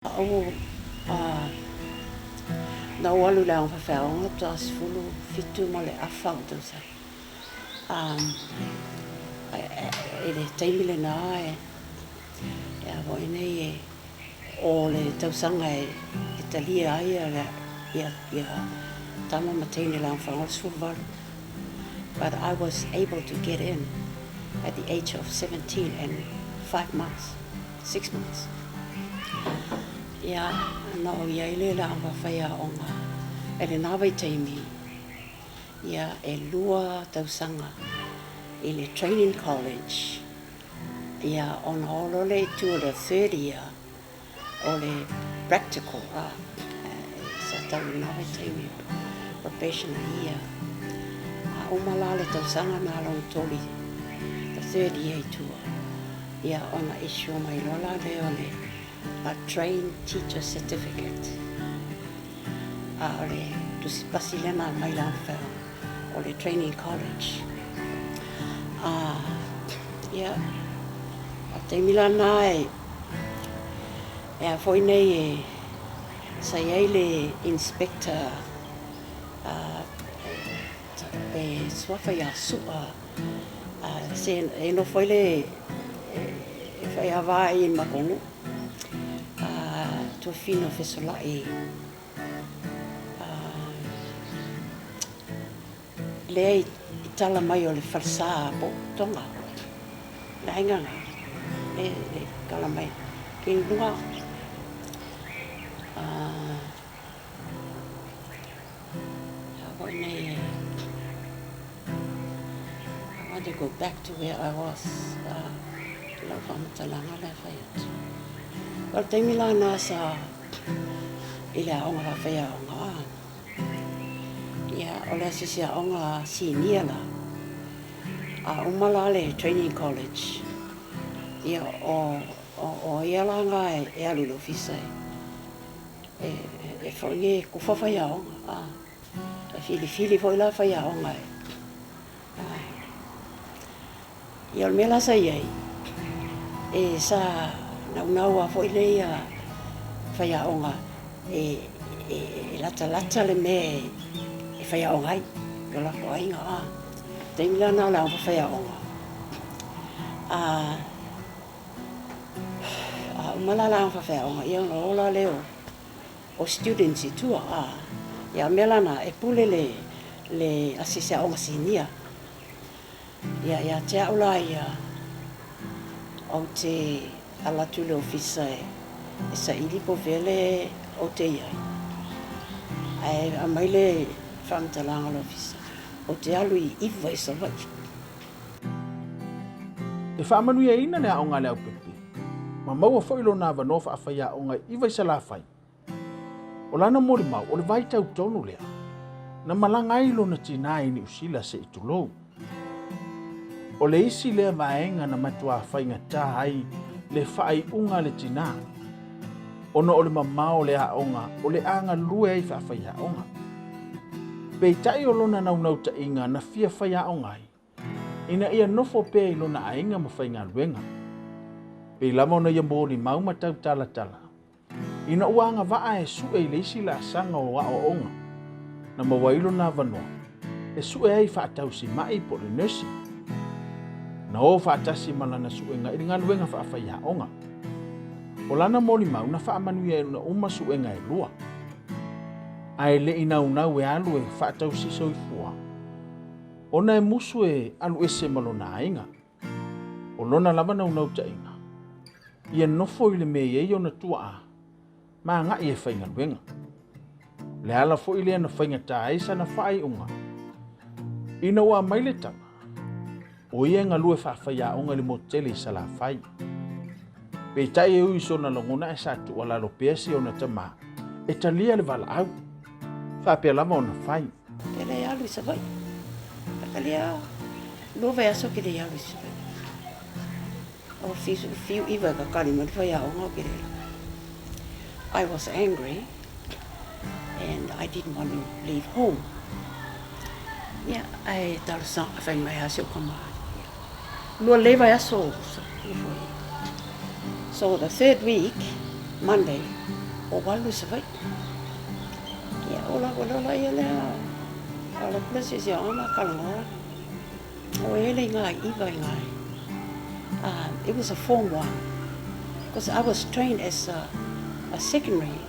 Au na ou alu i le aoga faafaiaoga faatoa 17 ma le afa ou tausaga. I le taimi lena e a foi nei e o le tausaga e talia ai ia tama ma teine i le aoga faafaiaoga o le 18. But I was able to get in at the age of 17 and 5 months. 6 months. Ia, na ou i ai lea i le aoga faiaoga i lena vaitaimi, ia, e 2 tausaga i le training college, ia, ona o loa lea i tua i le third year o le practical a sa tau i lena vaitaimi, probationary year. A uma la le tausaga na lona tolu, the third year i tua, ia, ona issue mai loa la lea o le a trained teacher certificate, a o le tusi pasi lea na aumai le aoga o le training college. A ia, o le taimi la lena e a foi nei e sa i ai le inspector e suafa ia Sua se e nofo ai le e faiava ai i le matou nuu, Tuafino Fesolai lea i tala mai o le falesa po o Toga, le aiga lena le tala mai i luga. A foi nei, I want to go back to where I was, lau faamatalaga lea fai atu. O le taimi la na sa i le aoga faafaiaoga, ia, o le asiasi aoga sinia la. A uma la le training college, ia, o ia la nga e alu i le ofisa e foi e kufa faiaoga a e filifili foi la faiaoga e. Ia, o le mea la sa i ai, e sa naunau a foi lea faiaoga e latalata le mea e faiaoga ai i o latou aiga a. Taimi la na o le aoga faiaoga. A uma la le aoga faafaiaoga, ia, ona o la lea o students i tua a. Ia, o le mea la lena e pule le asiasi aoga sinia. Ia, ia te au la ia, ou te ala atu i le ofisa e saili po o fea le ou te i ai. Ae aumai le faamatalaga o le ofisa, ou te alu i Iva i Savaii. E faamanuiaina le aoga a Leaupepe, ma maua foi lona avanoa faafaiaoga i Iva i Salafai. O lana molimau, o le vaitau tonu lea, na malaga ai lona tinā i Niu Sila se i tulou. O le isi lea vaega na matuā faigata ai le faaiuga a le tinā, ona o le mamao o le aoga o le a galue ai faafaiaoga. Peitai o lona naunautaiga na fia faiaoga ai, ina ia nofo pea i lona aiga ma faigaluega. Pei lava ona ia molimau ma tautalatala, ina ua agavaa e sue i le isi laasaga o aoaoga na maua ai lona avanoa e sue ai faatausimai po o le nursing. Na o faatasi ma lana suega i le galuega faafaiaoga. O lana molimau na faamanuia ai ona uma suega e lua. Ae le i naunau e alu e faatausi soifua, ona e musu e alu ese ma lona aiga. O lona lava naunautaiga, ia nofo i le mea e i ai ona tuaa ma agai e faigaluega. O le ala foi lea na faigata ai sana faaiuga ina ua aumai le tala, o ia e galue faafaiaoga i le motu tele i Salafai. Peitai e ui i sona lagona ae sa tuualalo pea si ona tamā e talia le valaau. Faapea lava ona fai. Ke le alu i Savaii. Talia 2 vaiaso ke le alu i Savaii. O fiu iva e kakali mai le faiaoga o ke le. I was angry and I didn't want to leave home. Ia, ae talosaga fai mai a si ou tama. Lua lelei vaiaso. So the third week, Monday, Ou alu i Savaii. Ia, ou alu atu loa lea, alu atu le asiasi aoga ma talanoa. Ua i ai le iga i ʻiva i ina. It was a form one because I was trained as a secondary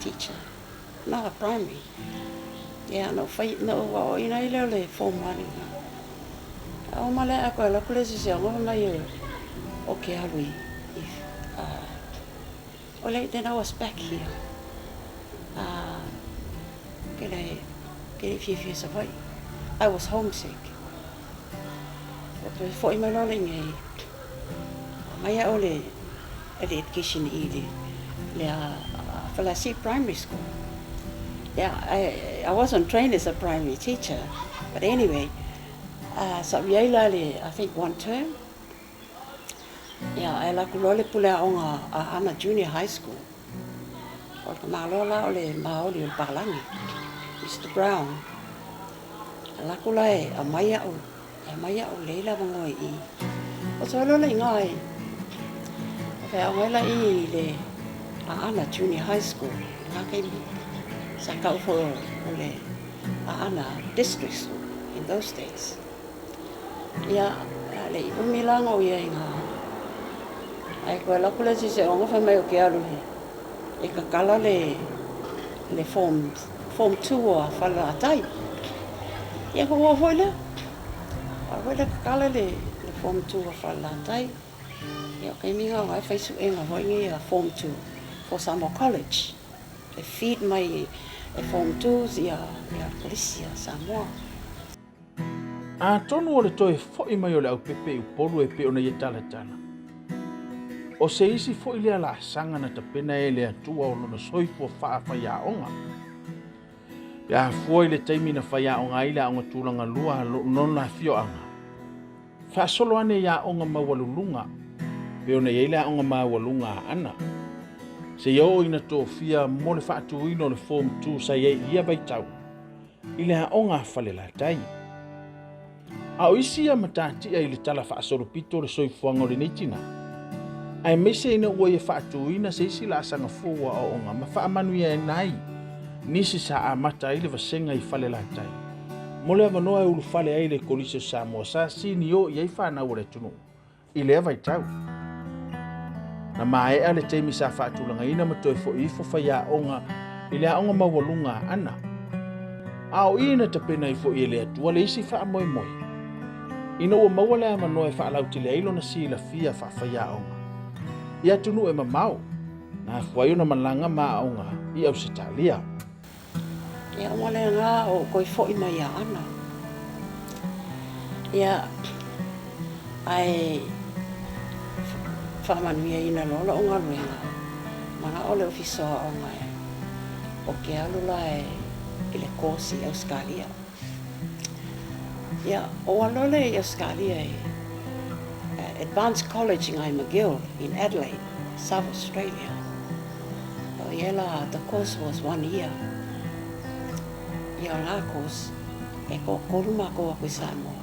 teacher, not a primary. Ia, na ou fai, na ou aoaoina ai lea o le form one i ina. A oo mai lea toe alu atu le asiasi aoga fai mai ou te alu i, o le, then I was back here. Ke le, ke le i fiafia i Savaii. I was homesick. Ua toe foi mai loa le i inei, aumai au e le education i le, le Faleasiu Primary School. Yeah, I wasn't trained as a primary teacher, but anyway, sa ou i ai la i le, I think one term. Ia, ae alu atu loa le pule aoga a Aana Junior High School. O le tamaloa la o le maoli o le palagi, Mister Brown. Alu atu la e aumai au, e aumai au lei le avanoa i i. Oso ai loa le iga e faiaoga ai la i i le Aana Junior High School i lena taimi. Sa tau foi o le Aana District School in those days. Ia, a le i umi la ona ou i ai i ina, ae toe alu atu le isi aoga fai mai ou te alu e tatala le form, form two a Falelatai. Ia ona ou oo foi lea, alu foi lea tatala le form two a Falelatai. Ia o taimi na o la e fai suega foi nei a form two for Samoa College. E feed mai e form twos ia Kolisi a Samoa. Atonu o le toe foi mai o le aupepe i Upolu e pei ona ia talatala, o se isi foi lea laasaga na tapena e le Atua o lona soifua faafaiaoga. Pe a fua i le taimi na faiaoga ai le aoga tulaga lua a lona afioaga, faasolo ane i aoga maualuluga pei ona i ai le aoga maualuga a Aana, seia oo ina tofia mo le faatuina o le Form Two sa i ai i ia vaitau. i le aoga a Falelatai. A o isi ia matatia i le tala faasolopito o le soifuaga o lenei tina, aemaise ina ua ia faatuina se isi laasaga fou aoaoga ma faamanuiaina ai nisi sa amata ai le vasega i Falelatai mo le avanoa e ulufale ai le Kolisi o Samoa sa sinio i ai fanau a le atunuu i lea vaitau. Na maea le taimi sa faatulagaina ma toe foi ifo faiaoga i le aoga maualuga a Ana. A o i na tapena ai foi e le Atua le isi faamoemoe, ina ua maua le avanoa e faalautele ai lona silafia faafaiaoga i atunuu e mamao, na afua ai ona malaga ma aoga i Ausetalia. Ia uma lea na ou toe foi mai ia Ana. Ia, ae faamanuiaina loa lou galuega, manao le Ofisa o Aoga e ou te alu la i le course i Ausetalia. Ia, ou alu loa lea i Ausetalia i Advanced College i Magill in Adelaide, South Australia. O ia la, the course was one year. Ia o lena course, e toatolu matou atu i Samoa.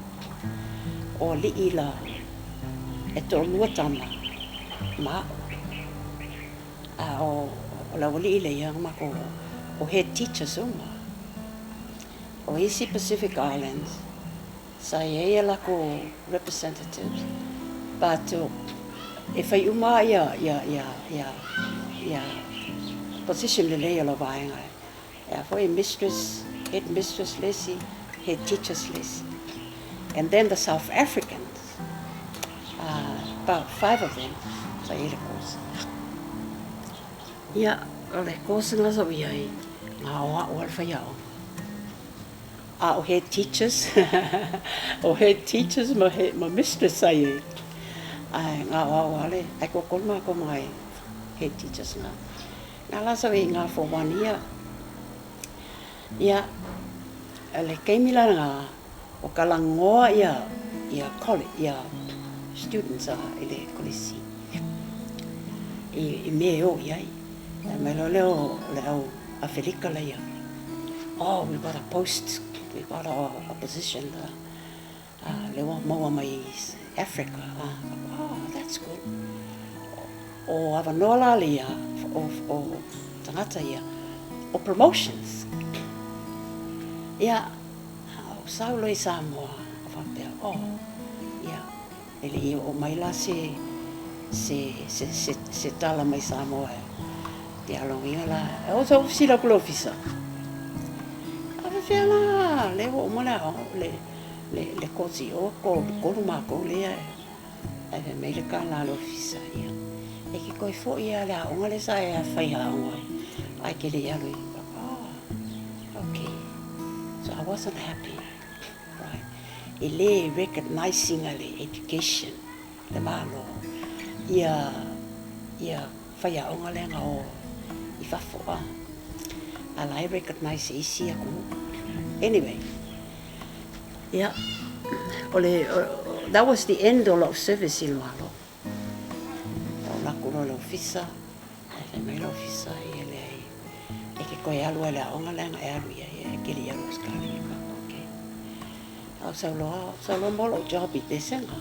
O alii la, e toalua tama ma a'u. A o le aualii lea na matou o head teachers uma. O isi Pacific Islands, Sa i ai a latou representatives but e fai uma ia ia ia ia ia position lelei o la vaega e a foi mistress head mistress le isi head teachers le isi and then the South Africans about five of them sa i ai le course. Ia o le course lena sa ou i ai na o a'u lava le faiaoga. A o head teachers, o head teachers ma he, ma mistress sa i ai. Ae ngā o ao ale, ae toatolu mātou ma ngai head teachers ngā. Ngā la sa i ngā for one year. Ia, le taimi la ngā, o ka langoa ia, ia college, ia students a i le kolisi. I, i mea e o i ai. Ae mai loa lea o le au Afelika laia, Oh, we've got a post, we've got a position lea ua maua mai i Africa. Oh, that's good. O avanoa la ia o tagata ia o promotions. Ia, a ou sau loa i Samoa, ou faapea, oh, ia, e le i oo mai la se, se, se, se, se tala mai Samoa e te alogia la. E o sau fesili atu i le ofisa, a faapefea la lea ua uma le aoga, le, le, le course i o, tolu matou lea Ae fai mai le kala a le ofisa, ia, e te toe foi lava i le aoga lea sa e faiaoga ai, ae e te le i alu i... Oh, okay. So I wasn't happy, right? E le recognise ina le education, le Malo, ia, ia faiaoga lea na o i fafo, a. A la e recognise e isi atunuu. Anyway, Ia, o le, that was the end o lau service i le Malo. Ou alu atu loa i le ofisa, ae fai mai le ofisa, ia leai, e te toe alu lava i le aoga lea na e alu i ai, ae e te le i alu i Ausetalia. Okay. Ae ou sau loa, ou sau loa maua lou job i Pesega.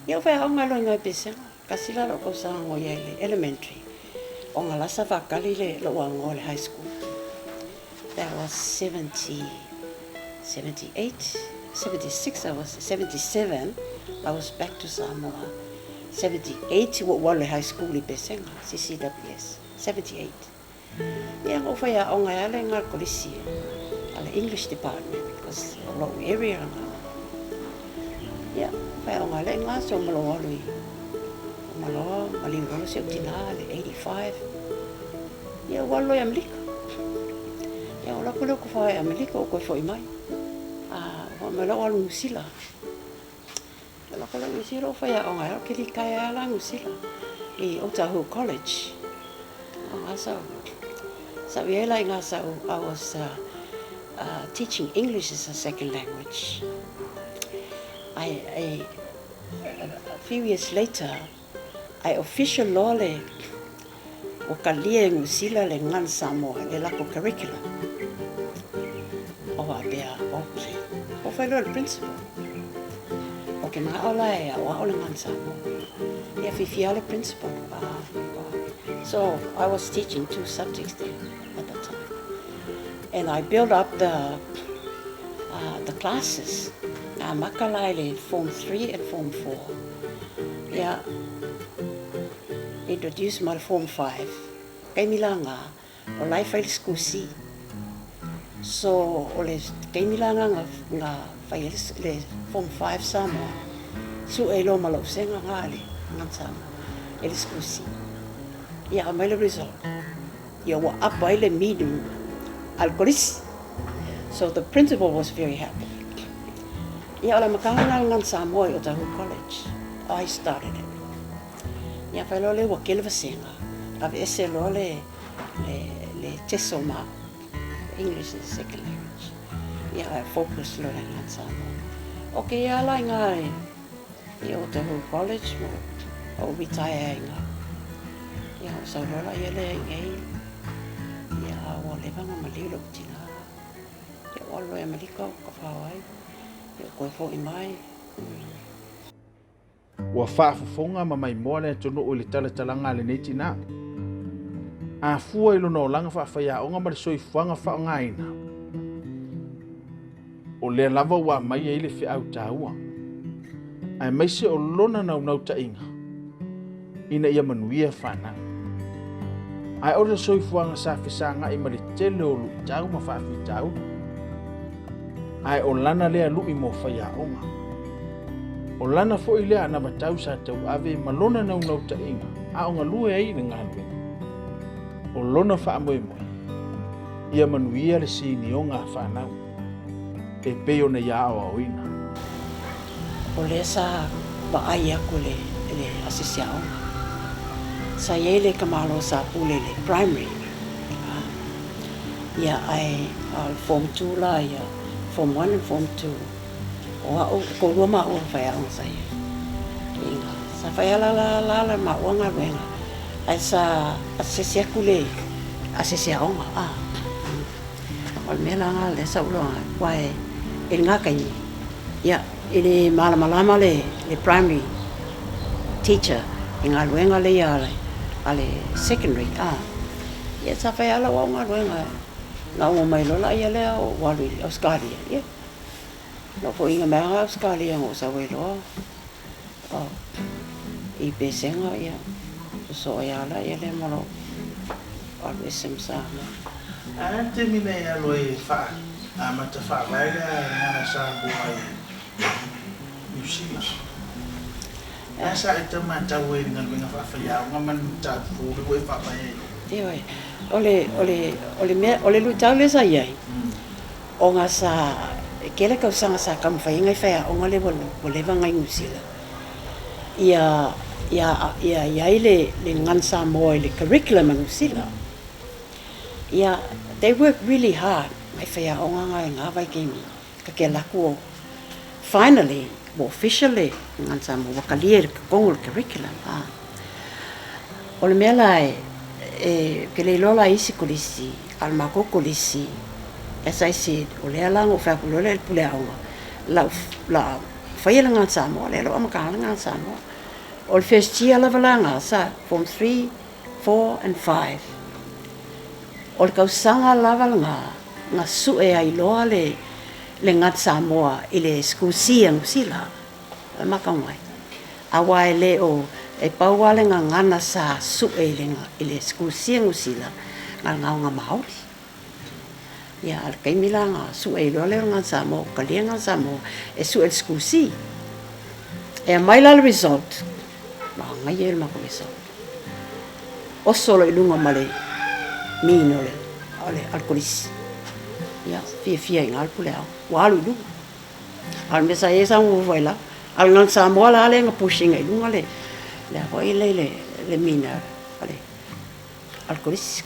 Ia ou faiaoga loa i ina i Pesega. Tasi la lou tausaga na i ai i le elementary, ona la sa faatali le lou avanoa i le high school. That was 70, 78, 76 I was, 77 I was back to Samoa. 78 ua ou alu i le high school i Pesega, CCWS, 78. Ia na ou faiaoga ai lava i le kolisi a le English Department because o lou area lena. Ia, faiaoga ai lea i ina so ma lou alu i uma loa maliu loa si ou tina i le 85. Ia ua alu loa i Amerika. Ia ou alu atu lea ou tofua i Amerika ou toe foi mai. A ua mai loa ua alu i Niu Sila. Alu atu loa i Niu Sila ou faiaoga ai, ou te litaea lava la Niu Sila i Otahuhu College. O ngā sau, sau i ai la i ngā sau, I was teaching English as a second language. I, I, a few years later, Ae official loa le ua talia e Niu Sila le Ngan Samoa i le latou curriculum. O faapea, ok. Ua fai loa e le principal. Ou te manao la e aoao le Ngan Samoa. Ia fiafia lava le principal. So I was teaching two subjects there at the time. And I built up the the classes. Na amata la i le form 3 and form 4. Ia, introduce ma le form 5. Taimi la nga, o la e fai le school C. So, o le taimi la nga nga fai ai le form 5 Samoa, sue loa ma lou sega nga le nga Samoa e le school C. Ia, aumai le result. Ia ua apa ai le meeting a le kolisi. So the principal was very happy. Ia o le amataga lena o le Ngan Samoa i Otahuhu College. I started it. Ia fai loa lea ua tele vasega, aveese loa le, le, le TESL ma English as a second language. Ia ae focus loa le Ngan Samoa. O kēia la i ngā I Otahuhu College ma ou retire ai ina. Ia ou sau loa laia lea i inei, ia a ua leva ona maliu lou tina. Ia ou alu loa i Amerika ou tafao ai, ia ou toe foi mai. Ua faafofoga ma maimoa le atunuu i le talatalaga a lenei tina. A fua i lona olaga faafaiaoga ma le soifuaga faaaogaina, O lea lava ua aumai ai le feau taua, aemaise o lona naunautaiga ina ia manuia fanau. Ae o le soifuaga sa fesagai ma le tele o luitau ma faafitauli, ae o lana lea lui mo faiaoga. O lana foi lea anavatau sa tauave ma lona naunautaiga a o galue ai i le galuega. O lona faamoemoe, ia manuia le sinioga a fanau e pei ona ia aoaoina. O lea sa vaai atu le le asiasi aoga. Sa i ai le tamaloa sa pule i le primary, ia ae o le form two la ia, form one and form two. O au, e toalua maua faiaoga sa i ai. Ina, sa fai ala la la la maua galuega, ae sa asiasi atu le asiasi aoga, a. O le mea la lena lea sa ou iloa ai, aua e i lena taimi, ia, e le malamalama le primary teacher i galuega lea a le secondary a. Ia sa fai lava lau au galuega na uma mai loa laia lea ou alu i Ausetalia, ia lou foiga mai lava Ausetalia na ou sau ai loa i Pesega ia sosoo ai lava laia lea ma lou alu ese ma Samoa. A le taimi na e alu ai e faa amata faavae le Gagana Samoa i Niu Sila? E a sa e tau matau ai i le galuega faafaiaoga ma le mataupu fou lea ua e faavae ai loa? Ioe, o le, o le, o le mea, o le luitau lea sa i ai, ona sa, e tele tausaga sa taumafai ai nai faiaoga lea ua leva ona i Niu Sila, ia, ia, ia i ai le Gagana Samoa i le curriculum a Niu Sila. Ia, they work really hard nai faiaoga na i na vaitaimi. Ta te alu atu o finally ua official le Gagana Samoa ua talia i totonu o le curriculum a. O le mea la e ou te le iloa la i isi kolisi a o le matou kolisi as I said o lea la na ou fai atu loa lea i le pule aoga o le a faia le Gagana Samoa lea la ua amataga le Gagana Samoa. O le first year lava la lena sa form 3, 4 and 5. O le tausaga lava lena na sue ai loa le Gagana Samoa i le School C a Niu Sila, e matau mai. Aua e le o, e pau lava le gagana sa sue i le School C a Niu Sila, na o le gaoga Maori. Ia, a o le taimi la na sue ai loa lea o le Gagana Samoa, ua talia le Gagana Samoa e sue i le School C. E aumai la le result, manaia ia o le matou result. Oso loa i luga ma le mean o le o le kolisi. Ia, fiafia ai i ina le pule aoga, ua alu i luga. A o le mea sa i ai sa mafaufau ai lava, a o le Gagana Samoa la lea na push ina i luga le a foi le le mean a le a le kolisi.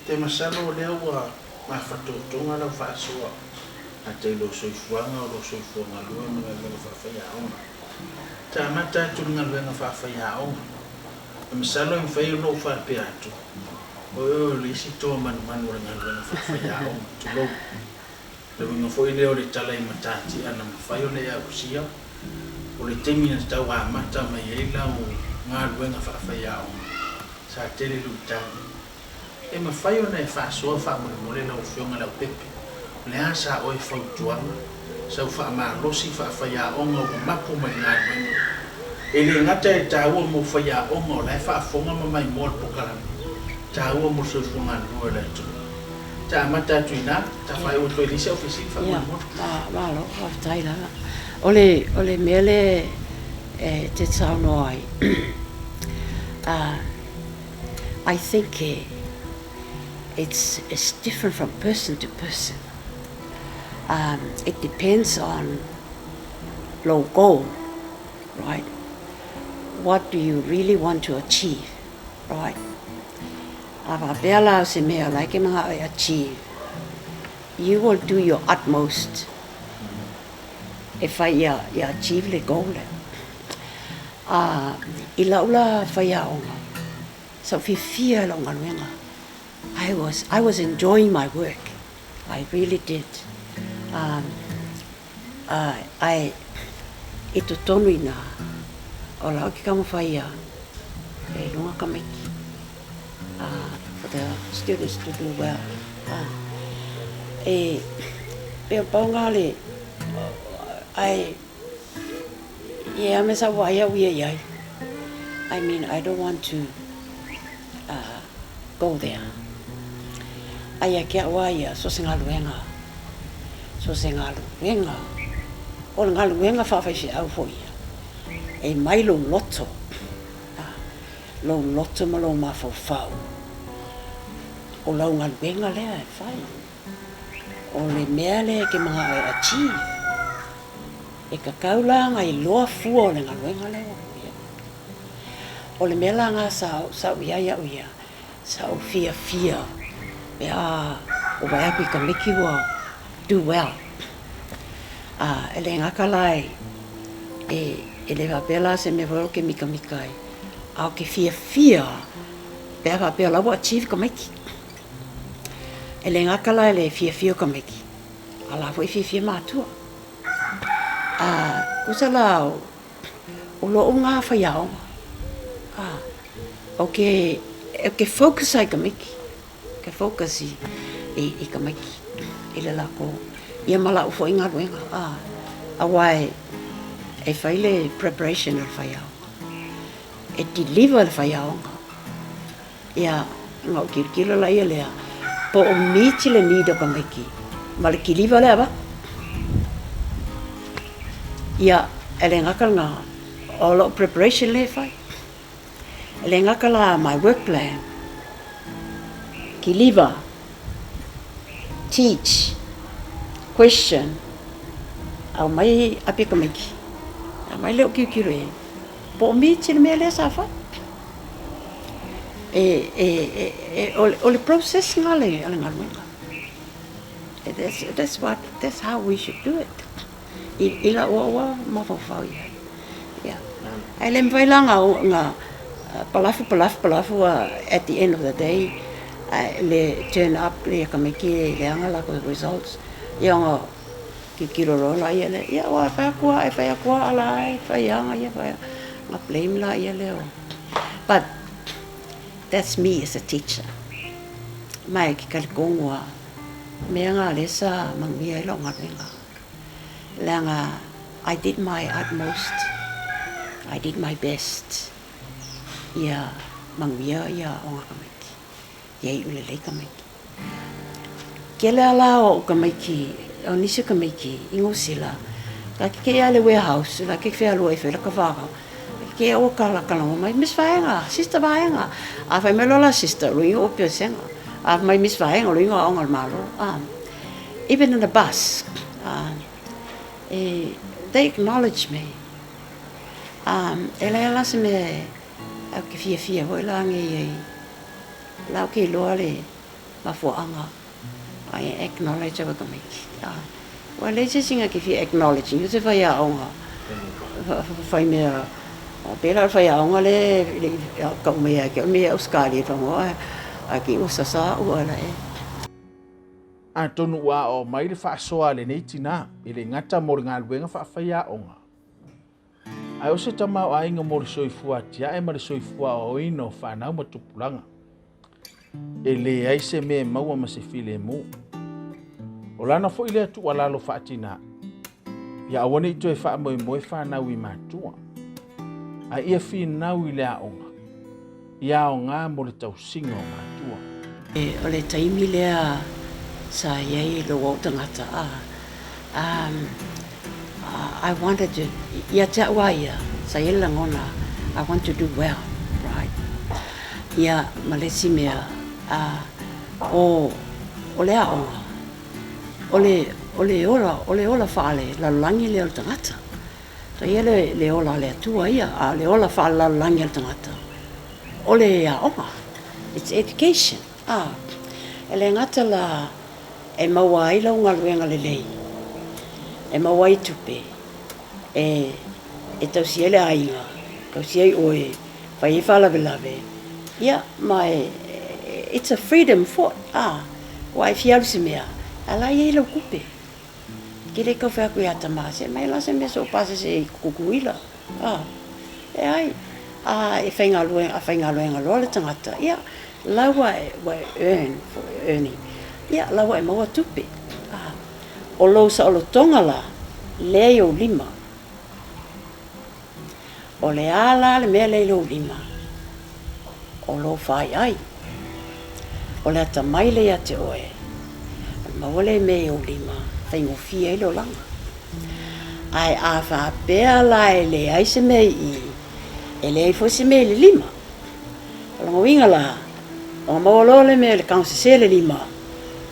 Te masalo o lea ua mafatotoga lau faasoa ata i lou soifuaga o lou soifua galue ma galuega faafaiaoga. Te amata atu i le galuega faafaiaoga. E masalo e mafai ona ou faapea atu, o oe o le isi toa manumanu o le galuega faafaiaoga, tulou. Le uiga foi lea o le tala i matatia na mafai ona e ausia, o le taimi na tau amata mai ai lau galuega faafaiaoga, sa tele luitau. E mafai ona e faasoa faamolemole lau Afioga Leaupepe, o le a sa oe fautuaga, sau faamalosi faafaiaoga ua mapu mai le galuega. E le gata e taua mo faiaoga o la e faafofoga ma maimoa le pokalame, taua mo le soifua galulue o le atunuu. Ta amata atu i ina, ta faaiu atu ai i le isi au fesili faamolemole. Ia, malo, faafetai lava. O le, o le mea lea e te saunoa ai, I think it's it's different from person to person. Um, it depends on lou goal, right? What do you really want to achieve, right? A faapea la o se mea o la e ke mana'o e achieve, you will do your utmost e fai ia, ia achieve le goal lea. A i la'u la faiaoga, sa ou fiafia i la'u galuega. I was, I was enjoying my work. I really did. Um, ae i totonu i ina, o la ou te taumafai ia e luga tamaiti, for the students to do well. E pei o pau na le, ae i a mea sa ou vaai au ia i ai, I mean I don't want to go there. Ae ia te au lava ia, so o se galuega, so o se galuega, o le galuega faafaifeau foi ia, e mai lou loto, lou loto ma lou mafaufau, o lau galuega lea e fai, o le mea lea e te manao e achieve, e tatau la ona iloa fua o le galuega lea ua i ai. O le mea la lena sa ou i ai au ia, sa ou fiafia pe a ou vaai atu i tamaiti ua do well. E le gata la e le faapea la se mea foi lea ou te mitamita ai, a ou te fiafia pe a faapea o la ua achieve tamaiti. E le gata la i le fiafia o tamaiti, a o la foi e fiafia matua. Tusa la o lou na faiaoga. Ou te, ou te focus lava i tamaiti, ou te focus i, i, i tamaiti i le latou, ia ma la'u foi galuega, a, aua e, e fai le preparation a le faiaoga, e deliver le faiaoga. Ia, ona ou tilotilo laia lea, po o meet le need o tamaiti ma le kiliva lea avatu. Ia, e le gata lena, o lou preparation lea e fai. E le gata la my work plan, kiliva, teach, question, aumai api tamaiti, aumai lea ou tilotilo i ai, po o meet le mea lea sa fai. E, e, e, o le process lena o le galuega. That's, that's what, that's how we should do it. I, i lau au lava mafaufau i ai. Ia. Ae le mafai la ona palafu, palafu, palafu at the end of the day, ae le turn up le tamaiti e leaga latou results, ia ona tilotilo loa laia lea, ia aua e fai atu lava, e fai atu lava ala e fai lava ia fai ona blame laia lea o. But that's me as a teacher. Ma e te talitonu lava, mea na lea sa manuia ai lau galuega. Leaga I did my utmost, I did my best ia manuia ia aoga tamaiti, ia iu lelei tamaiti. Tele lava la o au tamaiti, o nisi o tamaiti i Niu Sila, ta te kei lava i le warehouse, la te fealuai e fai lata vava, te kei ua talanoa mai, Miss Vaega, Sister Vaega. A fai mai loa la sister, lona uiga ua pesega. A fai mai Miss Vaega, lona uiga o aoga a le Malo. Even in the bus, they acknowledge me. E leai la se mea ou te fiafia foi la nei ai, o la ou te iloa le mafuaaga ai e acknowledge au e tamaiti. Ua leai se isi na te fia acknowledge ina se faiaoga fai mea pei la o le faiaoga lea e le i tau mai ia te au le mea i Ausetalia i Fagoa ae te i ua sasa au ala e. Atonu ua aoao mai le faasoa a lenei tinā, e le gata mo le galuega faafaiaoga, ae o se tamaoaiga mo le soifua atiae ma le soifua aoaoina o fanau ma tupulaga. E leai se mea e maua ma se filemu. O lana foi lea tuualalo faatinā, ia aua ne i toe faamoemoe fanau i matua, a ia finau i le aoga, ia aoga mo le tausiga o matua. O le taimi lea sa i ai lou au tagata, a, I wanted to, ia te au lava ia, sa i ai le lagona, I want to do well, right. Ia, ma le isi mea, o, o le aoga, o le, o le ola, o le ola faale-lalolagi lea o le tagata. Ia le ola a le Atua ia, a o le ola faalelalolagi a le tagata, o le aoga, it's education. A, e le gata la e maua ai lau galuega lelei, e maua ai tupe, e, e tausi ai le aiga, tausi ai oe, fai ai faalavelave, ia, ma e, it's a freedom foi, a, ua e fia alu i se mea, a la e i ai lau tupe. Ke le tau fai atu ia Tama, se aumai la se mea se o pasese i Tutuila. A, leai. A e faigaluega, a faigaluega loa le tagata, ia, la ua e, ua e earn, for earning. Ia, la ua e maua tupe. A, o lou saolotoga la, lea i ou lima. O le a la le mea lea i lou lima? O lou faiai. O le atamai lea ia te oe, ona maua lea i mea i ou lima, faigofie ai le olaga. Ae a faapea la e leai se mea i i, e leai foi se mea i le lima. O lona uiga la, ona maua loa le mea i le tagasese le lima,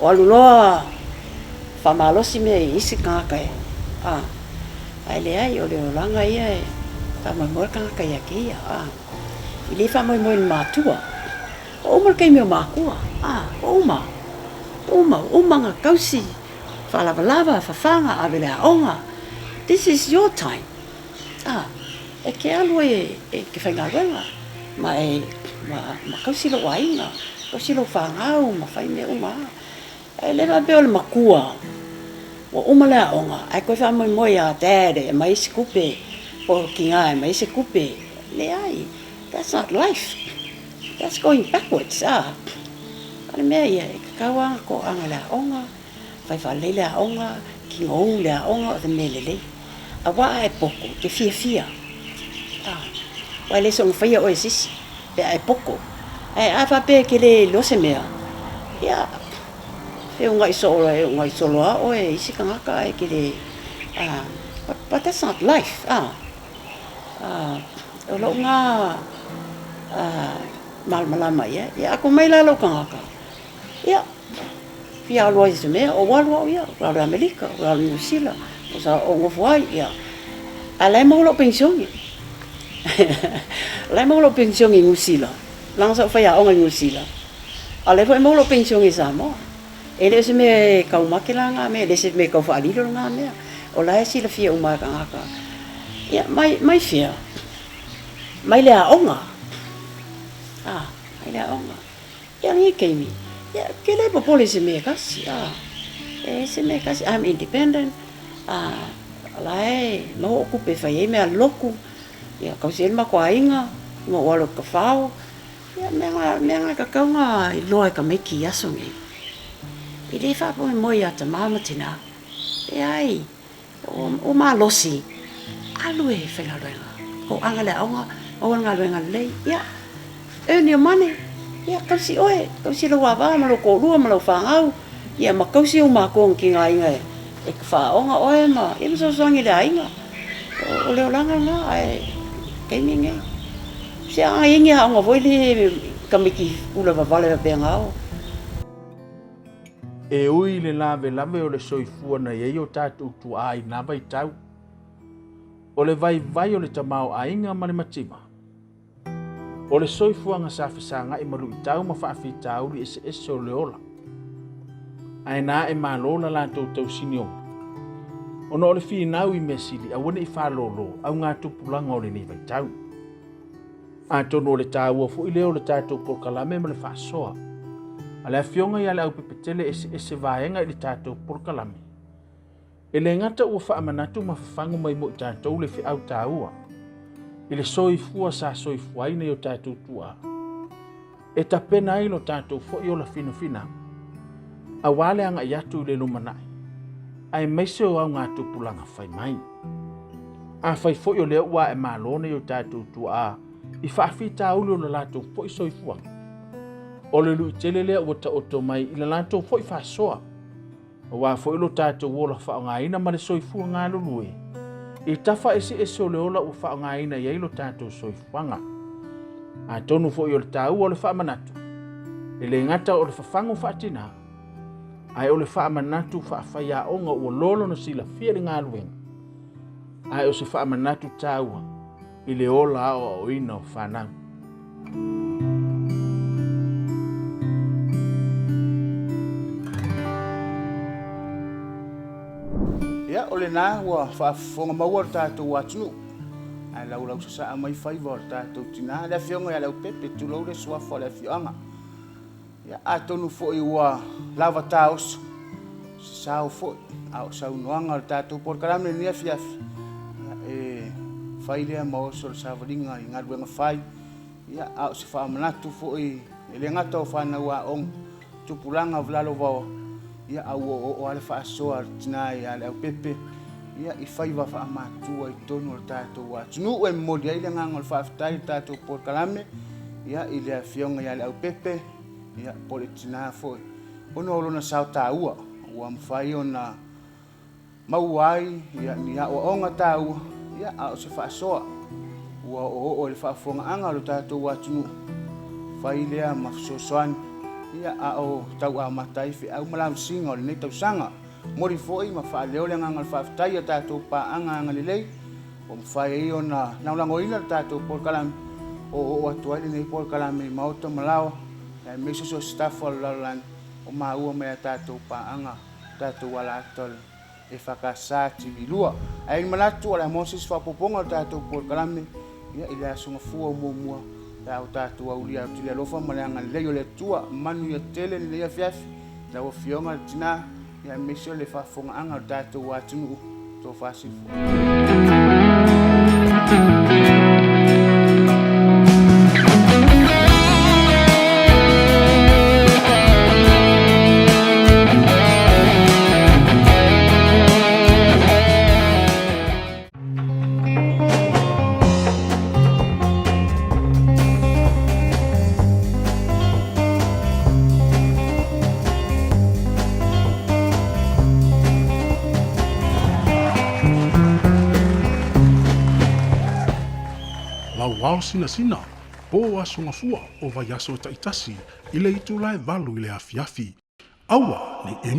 o alu loa faamalosi mea i isi tagata e, a. Ae leai, o le olaga ia e faamoemoe le tagata ia te ia, a. E le faamoemoe i ni matua. Ua uma le taimi o matua, a, ua uma, ua uma, ua uma ona tausi, faalavalava, fafaga, ave i le aoga. This is your time, a, e te alu ai e te faigaluega ma e, ma tausi lou aiga, tausi lau fanau ma fai mea uma lava. E le faapea o le makua ua uma le aoga ae toe faamoemoe ia Dad e aumai se tupe po o Tina e aumai se tupe. Leai, that's not life. That's going backwards, a. A o le mea ia, e tatau lava ona toaga i le aoga, fai faalelei le aoga, tinou le aoga, o le mea lelei. Aua a e poto, e te fiafia, a, aua e le soona faia oe e se isi pe a e poto. Ae a faapea e te le iloa se mea, ia, e uunai soo e uunai solo lava oe e isi tagata ae te le, a, but that's not life, a. O lou lena malamalama i ai. Ia a atamai la lou tagata, ia, fia alu ai i se mea, ou alu au ia, ou alu i Amerika, ou alu i Niu Sila, ou nofo ai, ia. A o la e maua lou penisione. O la e maua lou penisione i Niu Sila, leaga sa ou faiaoga i Niu Sila, a o la e foi e maua lou penisione i Samoa. E le o se mea e taumate la lena mea, e le o se mea e tau faalilo lena mea. O la e silafia uma e tagata. Ia, mai, mai fea? Mai le aoga. A, mai le aoga. Ia, o lenei taimi, ia, ou te le popole i se mea e tasi, a. E leai se mea e tasi, I'm independent, a, o la e maua ou tupe e fai ai mealolotu, ia, tausi ai le matou aiga, ma ou alu i Tafao. Ia, o mea na e tatau ona iloa e tamaiti i aso nei. E le faamoemoe ia tama ma tina. Leai, ua malosi, alu e faigaluega, toaga le aoga, maua le galuega lelei, ia, earn your money, ia, tausi oe, tausi lou ava ma lou toalua ma lau fanau, ia ma tausi ou matua na tigaina e faaaoga oe ma, ia ma fesoasoani i le aiga. O le olaga lena, ae taimi lenei, se a i ai ni aoga foi lea tamaiti ulavavale faapena o. E ui i le lavelave o le soifua na i ai o tatou tuaa i na vaitau, o le vaivai o le tamaoaiga ma le mativa, O le soifuaga sa fesagai ma luitau ma faafitauli eseese o le ola, ae na ae malo la latou tausinioga, ona o le finau i mea sili aua ne i faalolo augatupulaga o lenei vaitau. Atonu o le taua foi lea o le tatou polokalame ma le faasoa a le Afioga ia Leaupepetele eseese vaega i le tatou polokalame. E le gata ua faamanatu ma fafagu mai mo i tatou le feau taua i le soifua sa soifua ai nai o tatou tuaa, e tapena ai lo tatou foi ola finafinau, aua le agai atu i le lumanai, aemaise o augatupulaga fai mai. Afai foi o lea ua ae malo nai o tatou tuaa i faafitauli o lo latou foi soifuaga, o le luitele lea ua taoto mai i la latou foi faasoa, Aua foi lo tatou ola faaaogaina ma le soifua galulue i tafa eseese o le ola ua faaaogaina i ai lo tatou soifuaga. Atonu foi o le taua o le faamanatu, e le gata o le fafagu faatina, ae o le faamanatu faafaiaoga ua loa lona silafia i le galuega, ae o se faamanatu taua i le ola aoaoina o fanau. Ia, o lena ua faafofoga maua le tatou atunuu, ae laulausasaa mai faiva o le tatou tina, le Afioga ia Leaupepe, tulou le suafa o le afioaga. Ia, atonu foi ua lava taoso se sao foi, a o saunoaga o le tatou polokalame i lenei afiafi, ia, e fai lea ma oso le savaliga i galuega fai, ia, a o se faamanatu foi e le gata o fanau aoga, tupulaga o lalovaoa, ia, a ua oooo lava le faasoa a le tina ia Leaupepe, ia, i faiva faamatua i totonu o le tatou atunuu. E momoli ai le agaga o le faafetai i le tatou polokalame, ia, i le Afioga ia Leaupepe, ia, po o le tina foi, ona o lona sao taua ua mafai ona maua ai ia, ni aoaoga taua, ia, a o se faasoa ua oooo i le faafofogaaga o le tatou atunuu, fai lea ma fesoasoani, ia, a o tau amata ai feau ma lavasiga o lenei tausaga. Momoli foi ma faaleo le agaga o le faafetai i a tatou paaga agalelei ua mafai ai ona lagolagoina le tatou polokalame, o oo atu ai lenei polokalame i maota ma laoa, aemaise so o se tafa o le lalolagi o maua mai a tatou paaga, tatou alaata o le EFKS TV2. Ae i ai le manatu o le a maua se isi faaopoopoga o le tatou polokalame ia, i le Aso Gafua o muamua pe a o tatou aulia atu i le alofa ma le agalelei o le Atua. Manuia tele lenei afiafi i lau Afioga le tina, ia aemaise o le faafofogaaga o le tatou atunuu. Tofa Sifua. Lauao Sinasina, po Aso Gafua o vaiaso taitasi i le itula e 8 i le afiafi. Aua ne i emi.